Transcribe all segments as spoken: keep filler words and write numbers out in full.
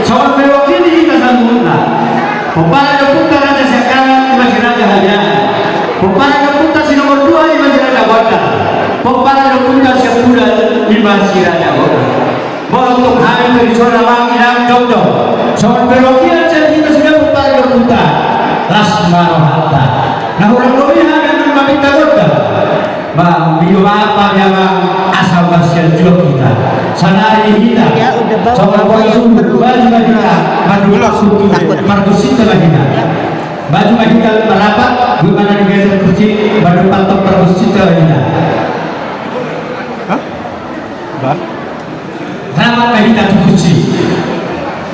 Songon pe dohot i di hita saluhutna. Pomparan ni ompunta Raja Siangkangan ima si Raja Halianan. Pomparan ni ompunta si nomor dua ima si Raja Gondang. Pomparan ni ompunta Siampudan ima si Raja Gondang. Molo tung hami pe dison amang inang jongjon, songon pe dohot i di hita sude pomparan ni ompunta, las ma rohanta. Na hurang lobi hami maminta gondang. Ba, milo ma hami amang asa marsianjuang hita. Saonari hita songon na pasu, baju ma hita mandok pargonsinta ma hita. Baju ma hita marrapat, boi ma na digeser kursi, mandok pargonsinta ma hita. Hah? Ba? Rapat ma hita tu kursi.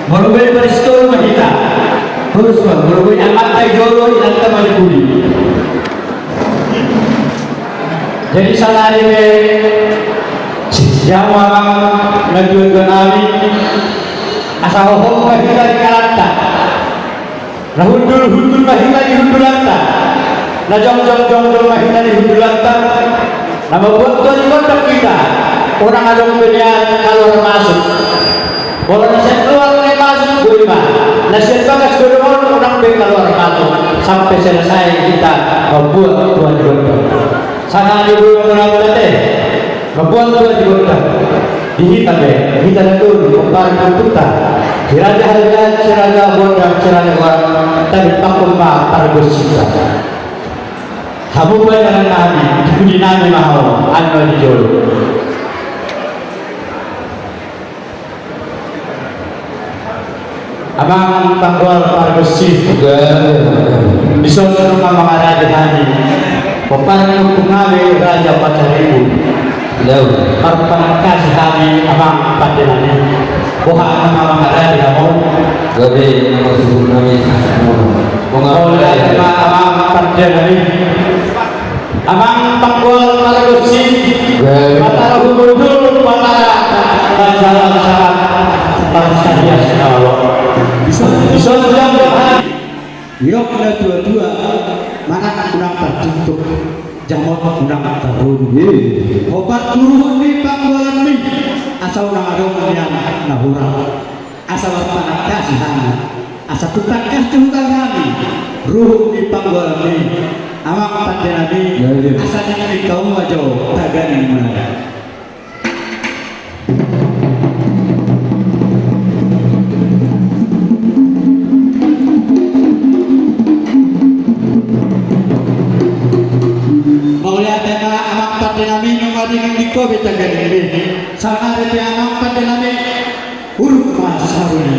Molo boi paris tolu ma hita. Torus ma, molo boi amanta di jolo, inanta ma di pudi. Jadi saonari pe, di hamu amang natuatua nami, asa hohom ma hita di ngalanta. Na hundulhundul ma hita di hundulanta. Na jongjongjongjong ma hita di hundulanta. Na mambuat tua di gondang hita. Unang adong be nian kaluar masuk. Molo na sian luar na masuk, boi ma. Na sian bagas godang on, unang be kaluar masuk. Sampe selesai hita mambuat tua di gondang. Saonari boi ma muna muna te. Mambuat tua di gondang. Di hita pe, hita na tolu, pomparan ni ompunta. Si Raja Halianan, si Raja Gondang, si Raja Gondang, tabipakkon ma pargonsinta. Hamu pe dalan nami, di pudi nami ma hamu, annon di jolo. Amang panggual pargonsi. Dison ma mangarade hami pomparan ni ompung nami Raja Pasaribu. Marpanangkasi hami amang pande nami. Boha na ma mangarade hamu? Gabe nama suhut nami. Mangarade ma amang pande nami. Amang panggual pargonsi. Gabe. Matara humundul, matara. Raja Raja. Parsahias na olo. Dison jam jam hami. Didok natuatua, manat unang tartuktuk, jamot unang tarrorobot. Hombar tu ruhut ni panggualanmi, asa unang adong nian na hurang. Asa marpanangkasi hami, asa tung tangkas tu hutang hami, ruhut ni panggualanmi, amang pande nami, asa ninna hamu ma jo, taganing muna. Mauliate ma amang pande nami, nunga dingin di kopi taganing be. Saonari pe amang pande nami, uruk ma saru ni.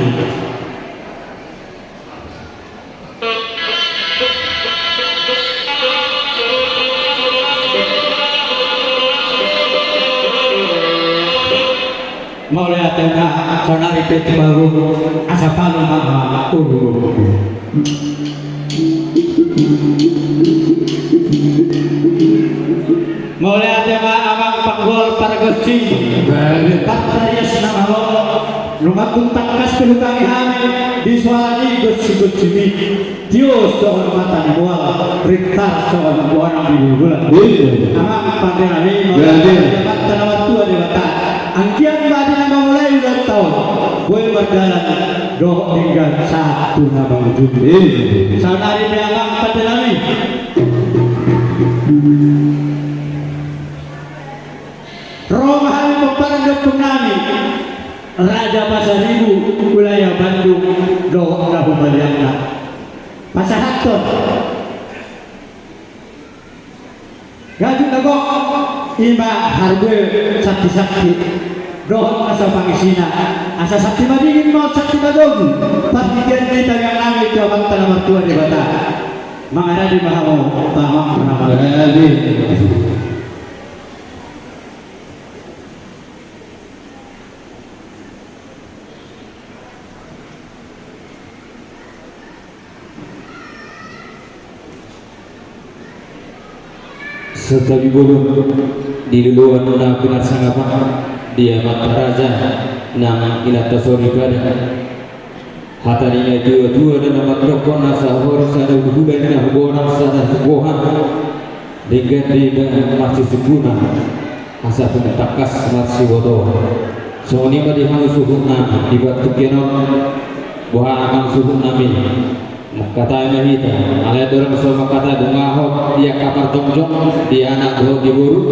Mauliate ma, saonari pe tu bahu, asa palu ma, uh. Mauliate ma amang panggual pargonsi. Baik. Partarias nama lo. Nunga tung tangkas pe hutangi hami di soara ni gonsi-gonsimi. Tio songon mata ni mual, rintar songon bonang di bulan. Iya. Amang pande nami. Baik. Mauliate ma Amanta na martua Debata. Anggiat ma di na mamulai ulang taon, boi mardalan dohot denggan sahat tu na mangujungi. Iya. Saonari pe amang pande nami. Ro ma hami pomparan ni ompung nami Raja Pasaribu, wilayah Bandung dohot na humaliangna. Pasahathon gajut na gok, ima harbue santi-santi dohot nasa pangisina. Asa santi madingin ma, santi madomu. Partingkian ni tangiang nami tu Amanta na martua Debata. Mangarade ma hamu, amang pande nami. Santabi bolon di loloan na pinarsangapan di amanta raja nang inanta soripada. Hata ni natuatua na mandokkon asa horas sada uluan na huboan sada subohan. Denggan denggan marsisungkunan asa tung tangkas marsibotoan. Songon i ma di hamu suhut nami di partingkian on. Boha hamu suhut nami? Mangkatai ma hita. Alai dorang so mangkatai, nunga hot di angka parjongjong, di anak dohot di boru.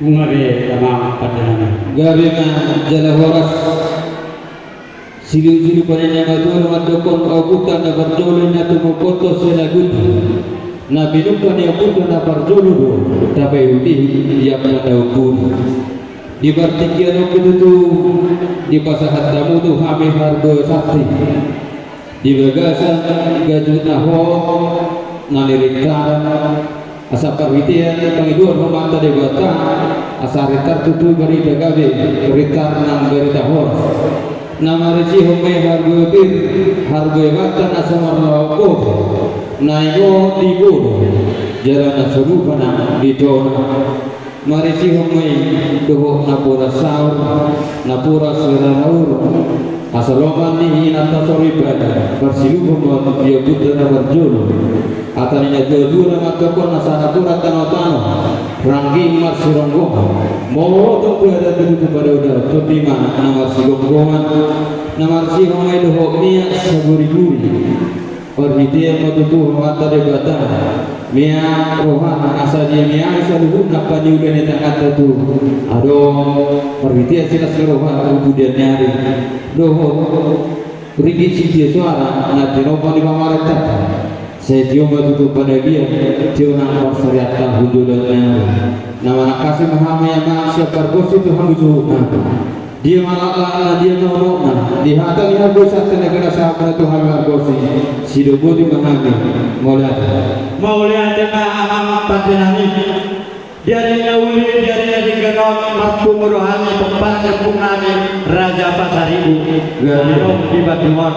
Nunga be, amang pande nami. Gabe ma jala horas. Silihulihul pande ni natuatua mandokkon ompunta na parjolo i na tumompa sian agut. Na pinungka ni ompunta na parjolo do tapaihutihut di angka na ompuna. Di partingkian on pe tutu dipasahat hamu tu hami harga santi di bagasan gajut na hot na nirintaran. Asa parhitean pangidoan Amanta Debata, asa rintar tutu barita gabe, rintar nang barita horas. Na marisihon ma i harga pir, harga banta na so marlaok boto, na ingot di bodo, jala na so rupa nang di tona. Marisihon ma i dohot napuran saur, napuran sirara urung. Asa lomo ni inanta soripada, parsilupon ma di ompunta na parjolo. Hata ni natuatua na mandokkon, asa napuran tanotano, rangging marsironggongan. Molo tung pe adat tutu padaodao, tondi ma na marsigomgoman. Na marsihon ma i dohot miak saguriguri. Parhitean ma tutu Amanta Debata, miak rohana, asa diamiai saluhutna paniula ni tanganta tu. Adong parhitean silas ni roha tu pudian ni ari. Dohot ringgit sitio soara na tinompa ni pamarentanta. Sai tio ma tutu panabian, tio nang parsarianta hu joloan ni ari. Na manangkasi ma hami, amang, sian pargonsi tu hamu suhutna. Dia ma laklakna, dia ma unokna, di hata ni hagogoon santena gena sahat ma tu hami margonsi. Sidoboti ma hami. Mauliate. Mauliate ma, amang pande nami. Di ari na uli, di ari na denggan on, marpungu do hami pomparan ni ompung nami Raja Pasaribu. Gabe. Adong di Bandung on.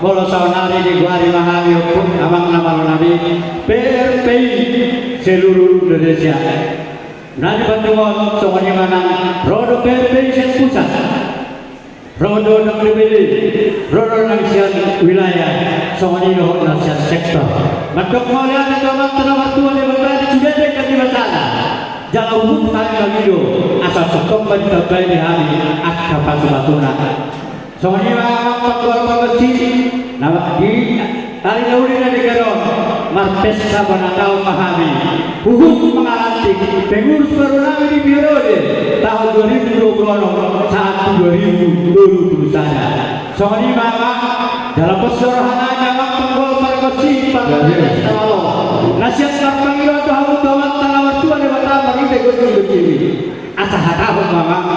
Molo saonari digoari ma hami ompung, amang na malo nami, P R P I seluruh Indonesia. Na di Bandung on, songon i ma nang ro do P R P I sian pusat, ro do nang D P D, ro do nang sian wilayah, songon i dohot na sian sektor. Mandok mauliate tu Amanta na martua Debata di sude denggan ni basana. Jala huhut hami mangido asa tongtong ma ditambai di hami angka pasupasuna. Songon i ma, amang panggual pargonsi, na di ari na uli na denggan on, marpesta bona taon ma hami. Huhut mangalantik pengurus baru nami di periode tahun dua ribu dua puluh enam sahat tu dua ribu dua puluh sada. Songon i ma, amang, jala pos do roha nami, amang panggual pargonsi, pargonsi na malo. Na sian marpangidoan do hamu tu Amanta na martua Debata marhite gondang ni tingki. Asa hatahon ma, amang,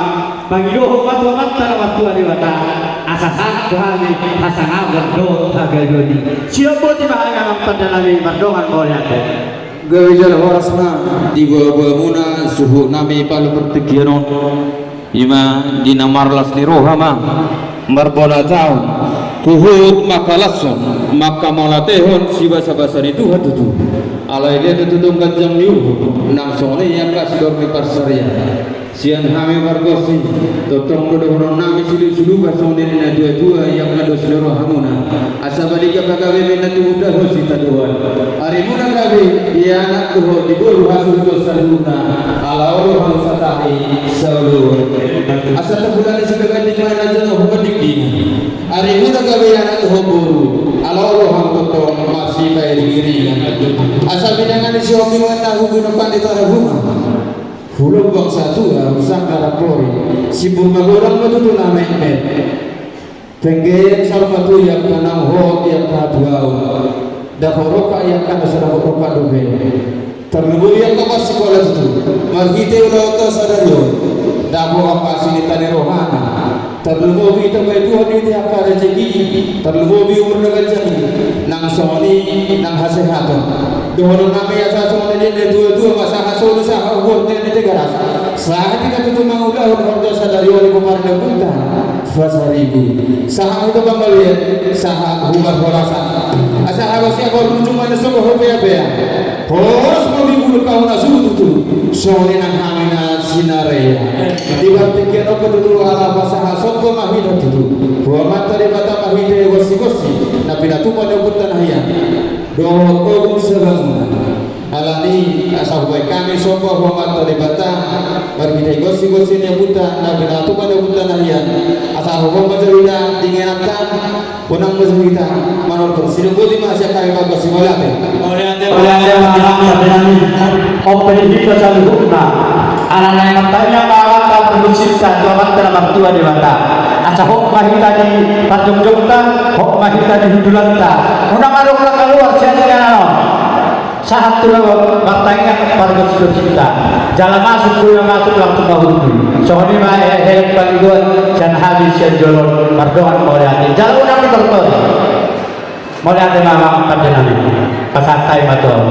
pangidohon ma tu Amanta na martua Debata, asa sahat tu hami hasangapon dohot hagabeon i. Sidoboti ma hami, amang pande nami, mardongan mauliate. Gabe jala horas ma di boaboamuna suhut nami pala partingkian on. I ma di na marlas ni roha ma marbona taon, huhut mangkalashon, mangkamauliatehon sibasabasa ni Tuhan tutu. Alai dia tutu tong ganjang ni uhum, nang songon i angka sidor ni parsarian. Sian hami pargonsi, tongtong do dohonon nami silihulihul songon i na tuatua, i angka dos ni rohamuna. Asa balintang pagabe ma i na tumundalhon sitadoan. Arimuna gabe, di anak dohot di boru hasuhuton saluhutna, ala olo hamu satahi saoloan. Asa tabulan ni sigagan di mana jano huan di kina. Arimuna gabe anak dohot boru, ala olo hamu tongtong marsipairingiringan. Asa pinangan ni sihombingan na hubungan pandita na huma. Hulobang satua, husanggar ampori, simbur magodang ma tutu na metmet. Penggeng saur matua i angka naung hot i angka hatuaon. Dapot rongkap i angka na so dapot rongkap dope. Tarlumobi angka parsikola tutu. Marhite ulaonta sadari on. Dapot angka sininta ni rohana. Tarlumobi tapaihutihut angka rejeki i. Tarlumobi umur na ganjang i. Nang songon i nang hasehaton. Dohonon nami asa songon i na tuatua ma sahat solu sahat huhut na ni Tigaras. Sahat i na tutu mangulahon horja sadari on di pomparan ni ompunta. Pasaribu. Sahat tu panggabean, sahat tu parhorasan. Asa habas ia kau rujung mana sobo ho pea pea. Horas ma bibul kau na suhu tutu. Songon i nang hami na sinarea. Di partingkian on pe tutu ala pasahat somba ma hita tutu. Ho Amanta Debata marhite gonsigonsi na pinatupa ni ompunta na hian. Dohot ogung sabangunan. Alani asa hubaen hami somba tu Amanta Debata, marhite gonsi-gonsi ni ompunta, na pinatupa ni ompunta na hian, asa hohom ma jolo hita di ingananta, unang ma jolo hita manortor. Sidung boti ma sian hami panggonsi. Mauliate. Mauliate, mauliate, mauliate. Ope di hita saluhutna. Ala naeng martangiang ma hita pargonsinta tu Amanta na martua Debata. Asa hot ma hita di parjongjongta, hot ma hita di hundulanta. Unang adong na kaluar sian inganan on. Sahat tu na martangiang pargonsi-gonsinta. Jala masuk, boha masuk langsung mahundul. Songon i ma hehe panggual sian hami sian jolo on, mardongan mauliate. Jala unang ditortor. Mauliate ma amang pande nami. Pasahat hami ma tu ahu.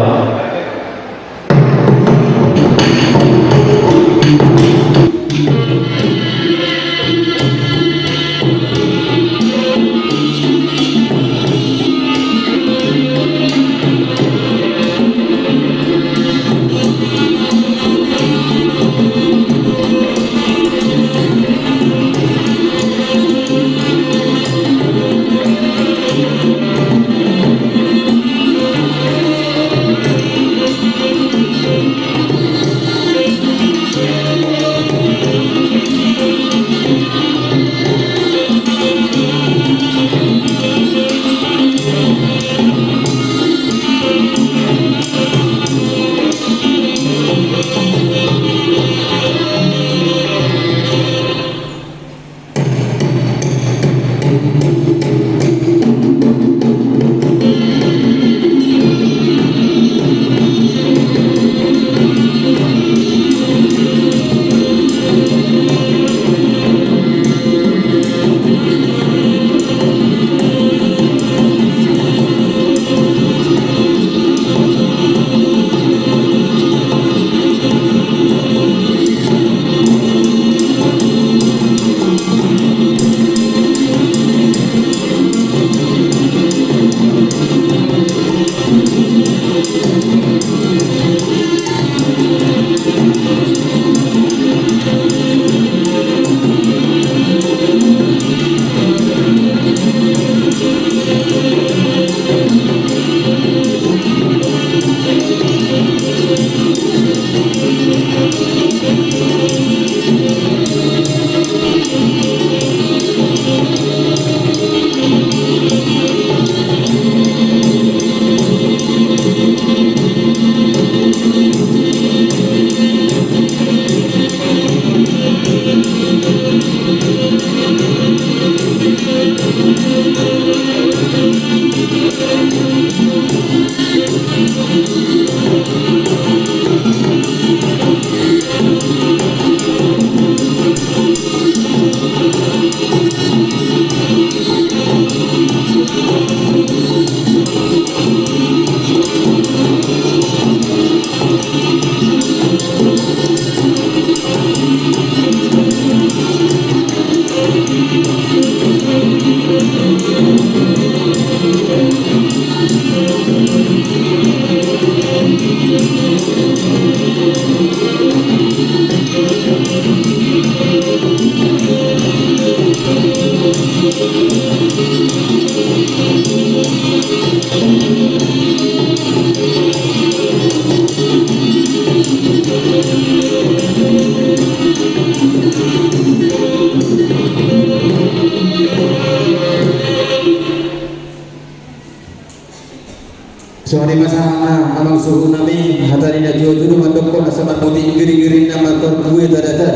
Songon i ma sahatna amang suhut nami, hata ni natuatua mandokkon asa marmutik giringgiring na marparbue tadata.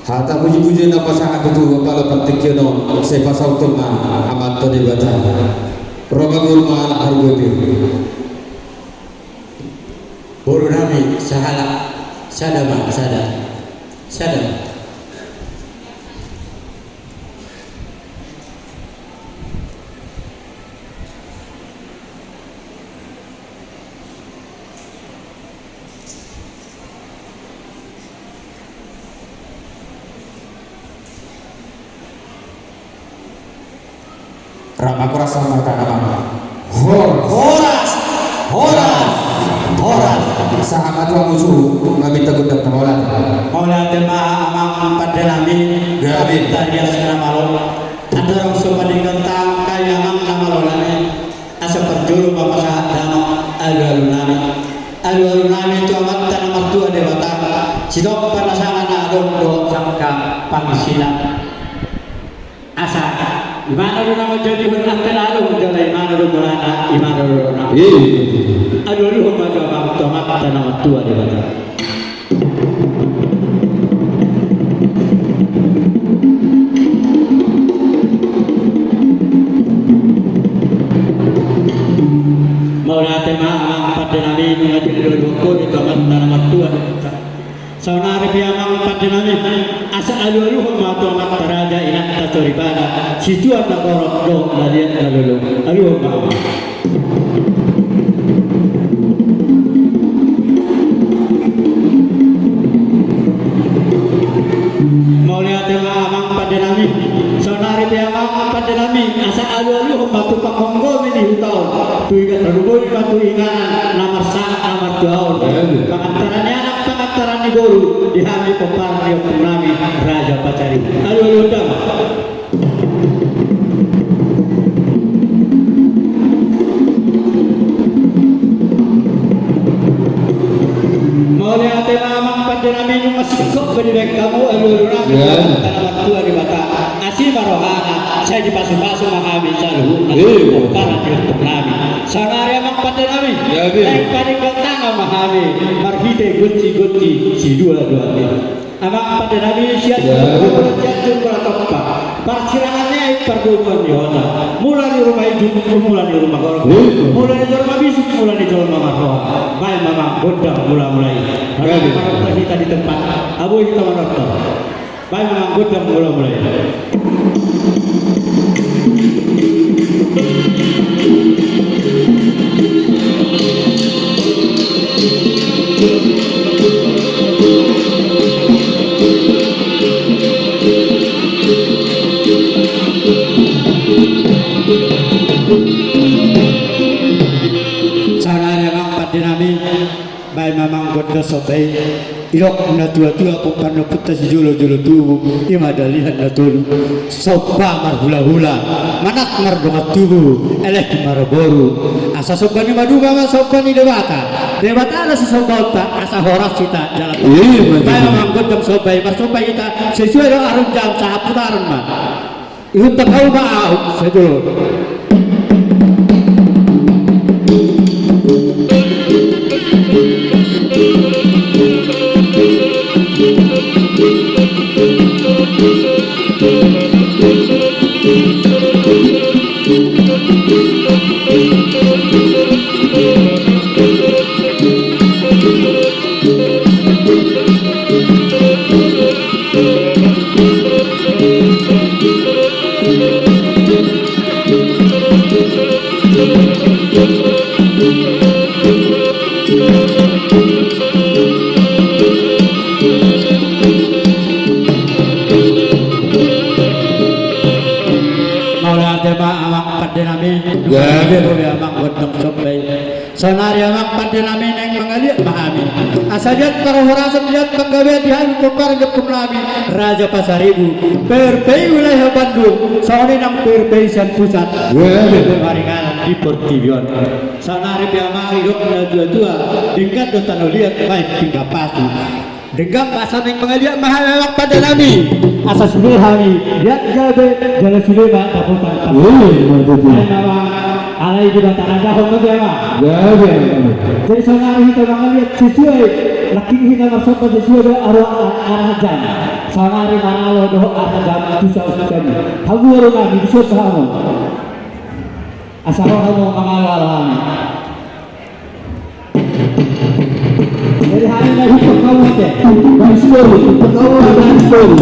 Hata pujipuji na pasahat tu Amanta partingkian on, sai pasahathon ma Amanta Debata. Ro ma boru ma anak harugopi. Boru nami sahalak, sada ma sada. Sada ma. Rap ma horas, selamat datang, amang. Horas. Horas. Horas. Horas. Sahat ma tu hamu suhut, maminta gondang na mauliate. Mauliate ma amang pande nami. Gabe. Tarias na malo. Tadorong so padenggan ta angka i amang na malo nami. Asa parjolo ma pasahat damang alualu nami. Alualu nami tu Amanta na martua Debata, sitompa na sanga na adong dohot sangkap pangisina. Asa, imana do na manjadihon angka na adong jala imana do mulana, imana do na. Alualuhon ma tu Amanta na martua Debata. Mauliate ma amang pande nami, nunga dialualuhon ho di tu Amanta na martua. Saonari pe amang pande nami, asa alualuhon ma tu amanta raja, inanta soripada, situan na torop dohot na liat na lolo. Alualuhon ma. Mauliate ma amang pande nami. Saonari pe amang pande nami, asa alualuhon ma tu panghonggomi ni huta on, tu igat na lumobi ma tu inganan na marsangap na martua on. Pangantaran ni anak, pangantaran ni boru, di hami pomparan ni ompung nami Raja Pasaribu. Alualuhon damang. Mauliate ma amang pande nami, nunga singkop pe dibaen hamu alualu nami tu Amanta na martua Debata. Asi ma rohana, sai dipasupasu ma hami saluhutna pomparan ni ompung nami. Saonari amang pande nami, naeng padenggan tangan ma hami marhite gonsi-gonsi siduadua ni. Amang pande nami, Sianjur Bola, Sianjur Bola Tompa. Parsirangan ni aek, pardomuan ni hota. Mula ni ruma ijuk, mula ni ruma gorgor. Mula ni jolma bisuk, mula ni jolma marroha. Baen ma amang gondang mula-mula i. Baen ma amang gondang hita di tempat. Abo hita manortor. Baen ma amang gondang mula-mula i. Saonari amang pande nami, baen ma amang gondang somba i. Didok na tua-tua, pomparan ni ompunta sijolo-jolo tubu, i ma dalihan na tolu. Somba marhula-hula, manat mardongan tubu, elek marboru. Asa somba ni maduma ma somba ni Debata. Debata do sisombaonta, asa horas hita jala. Baen ma amang gondang somba i, marsomba hita sesuai dohot aransemen, sahaputaran ma. Ihut tangkau ma ahu sajo. Mauliate ma amang pande nami. Gabe. Mauliate amang gondang somba i. Saonari amang pande nami, naeng mangaliat ma hami. Asa liat parhorasan, liat panggabean di hami pomparan ni ompung nami Raja Pasaribu. P R P I wilayah Bandung, songon i nang P R P I sian pusat. Gabe. Maringanan di portibi on. Saonari pe amang, didok na tua-tua, denggan do tano liat, baen pinggan pasu. Denggan ma asa naeng mangaliat ma hami amang pande nami. Asa sude hami liat gabe, jala sude ma dapotan pasu. Baen ma amang, alai Debata na dahon ma dia ma. Gabe. Jadi saonari hita mangaliat sesuai, nangkin hita marsomba sesuai dohot aransemen. Saonari maralo dohot aransemen tu saus kami. Hamu aransemen, disomba hamu. Asa ro hamu mangalo-alo hami. Jadi hami na hita kau mate. Baris baru, hita kau mate, baris baru.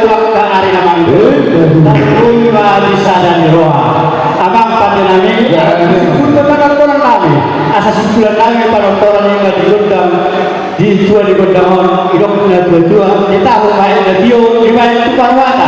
tu angka ari na mangihut. Tarlumobi ma di sada ni roha. Amang pande nami, ala na mangihut panontonan nami. Asa simpulan nami panontonan i ma di gondang, di tua ni gondang on, didok na tua-tua, di tahu ma i na tio, dibaen tu paruata.